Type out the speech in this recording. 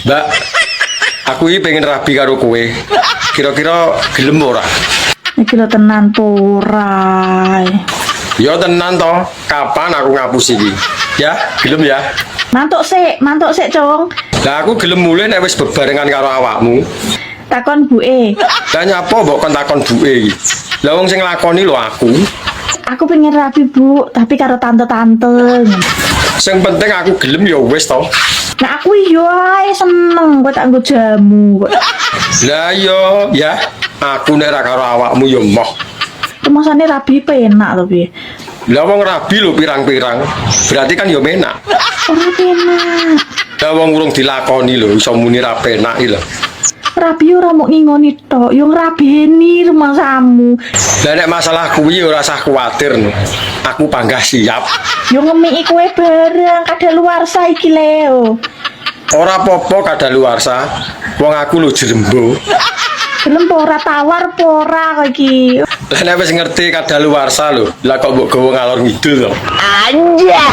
Mbak, aku iki pengen rabi karo kowe. Kira-kira gelem ora? Iki lho, tenan po ora? Ya tenan to, kapan aku ngapusi iki? Ya, gelem ya? Mantuk sik, mantuk sik, Cung. Lah, aku gelem mulih nek wis bebarengan karo awakmu. Takon buke. Lah, nyapa mbok kon takon buke iki? Lah, wong sing nglakoni lho aku. Aku pengen rabi, Bu, tapi karo tante-tante. Sing penting aku gelem ya wis to. Nah, aku iya ae seneng, kowe tak nggo jamu kok. Lah iya, ya. Aku nek ra karo awakmu ya moh. Rumasane rabi penak to piye? Lah, wong rabi lho pirang-pirang. Berarti kan ya penak. Ora penak. Lah, wong urung dilakoni lho iso muni ra penak iki lho. Rabi ora mau ngingoni tok, yo ngrabeni rumangsamu. Lah, nek masalah kuwi ora usah kuwatir no. Aku panggah siap. Yo ngemiki kowe barang kadaluarsa iki, Leo. Ora apa-apa kadaluarsa. Wong aku lho jrembo. Gelem po ora, tawar po ora kowe iki? Lah, nek wis ngerti kadaluarsa lho, lah kok mbok gawa ngalor ngidul to? Anjay.